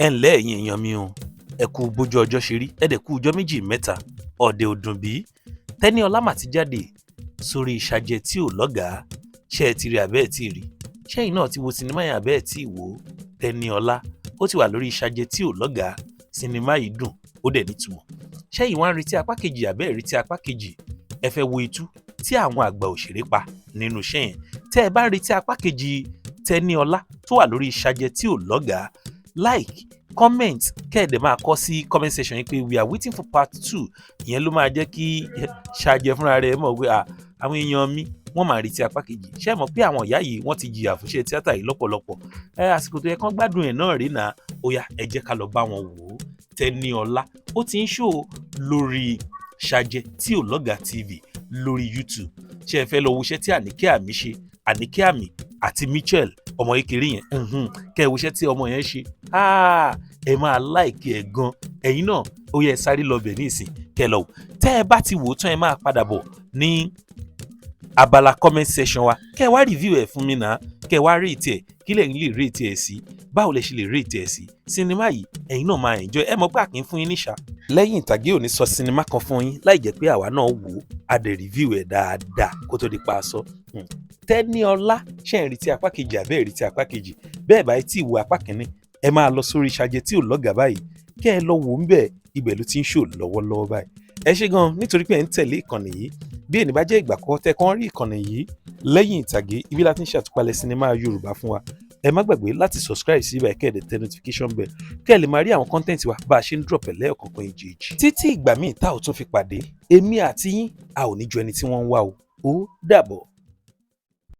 Ẹ ǹlẹ́, ẹ̀yin èèyàn mi o. Ẹ kú bójú ọjọ́ ṣe rí, ẹ dẹ̀ kú ọjọ́ méjì mẹ́ta. Ọ̀dẹ̀ òdùn bí Tẹ́níọlá mà ti jáde sórí Ṣàjẹ́ tí ò lọ́gàá. Ṣé ẹ ti rí àbẹ́ ẹ̀ tí ì rí? Ṣẹ́yìn náà ti wo sinimá yẹn àbẹ́ ẹ̀ tí ì wò ó? Tẹ́níọlá ó ti wà lórí Ṣàjẹ́ tí ò lọ́gàá. Sinimá yìí dùn, ó dẹ̀ nítumọ̀. Ṣẹ́yìn wá ń retí apá kejì àbẹ́ ẹ̀ retí apá kejì? Ẹ fẹ́ wo itú tí àwọn àgbà òṣèré pa nínú iṣẹ́ yẹn? Tẹ́ ẹ bá ń retí apá kejì Tẹ́níọlá tó wà lórí Ṣàjẹ́ tí ò lọ́gàá, like, comment, kẹ́ ẹ̀ dẹ̀ máa kọ sí comment section yìí pé "We are waiting for part two." Ìyẹn ló máa jẹ́ kí Ṣàjẹ́ fúnra rẹ̀ mọ̀ pé àwọn èèyàn mi, wọ́n máa retí apá kejì. Ṣé ẹ mọ̀ pé àwọn ìyá yìí, wọ́n ti jìyà fúnṣẹ́ tíátà yìí lọ́pọ̀lọpọ̀? Ẹ àsìkò tó yẹ kán gbádùn ẹ̀ náà rí náà. Ó yá, ẹ jẹ́ ká lọ bá wọn wò ó. Tẹ́níọlá ó ti ń show lórí Ṣàjẹ́ tí ò lọ́gàá TV lórí YouTube. Ṣé ẹ fẹ́ lọ wo iṣẹ́ tí Àníkẹ́ Àmì ṣe, Àníkẹ́ Àmì àti Mitchell, ọmọ kékeré yẹn? Kẹ́ ẹ wo iṣẹ́ tí ọmọ yẹn ṣe, ẹ máa like ẹ̀ gan. Ẹ̀yin náà, ó yẹ sáré lọ bẹ̀ ní ìsìn, kẹ́ ẹ lọ wò. Tẹ́ ẹ bá ti wò ó tán, ẹ máa padà bọ̀ ní abala comment section wa, kẹ́ ẹ wá review ẹ̀ fún mi náà, kẹ́ ẹ wá rate ẹ̀. Kí lẹ́yìn lè rate ẹ̀ sí? Báwo lẹ ṣe lè rate ẹ̀ sí? Sinimá yìí, ẹ̀yin náà máa enjoy. Ẹ mọ̀ pé àkín fún yín níṣà lẹ́yìn ìtàgé ò ní sọ sinimá kan fún yín láì jẹ́ pé àwa náà wò ó, a dẹ̀ review ẹ̀ dáadáa kó tó di pa aṣọ. Tẹ́níọlá, ṣe ń retí apá kejì àbẹ́ retí apá kejì? Bẹ́ẹ̀ báyìí tí ìwò apá kìíní, ẹ máa lọ sórí Ṣàjẹ́ tí ò lọ́gàá báyìí, kẹ́ ẹ lọ wò ó ń bẹ̀. Ibẹ̀ ló ti ń show lọ́wọ́lọ́wọ́ báyìí. Ẹ ṣé gan nítorí pé ẹ ń tẹ̀lé ìkànnì yìí. Bí ènìyàn bá jẹ́ ìgbà àkọ́kọ́ tẹ́ kàn rí ìkànnì yìí, Lẹ́yìn Ìtàgé, ibi láti ń ṣàtúpalẹ̀ sinimá Yorùbá fún wa. Ẹ má gbàgbé láti subscribe sí ibà, kẹ́ ẹ̀ dẹ̀ tẹ notification bell, kẹ́ ẹ lè máa rí àwọn content wa bá a ṣe ń drop ẹ̀ lẹ́ẹ̀kọ̀ọ̀kan èjèèjì. Títí ìgbà míì tá ò tún fi pàdé, èmi àti yín, a ò ní ju ẹni tí wọ́n ń wá o. Ó dàbọ̀.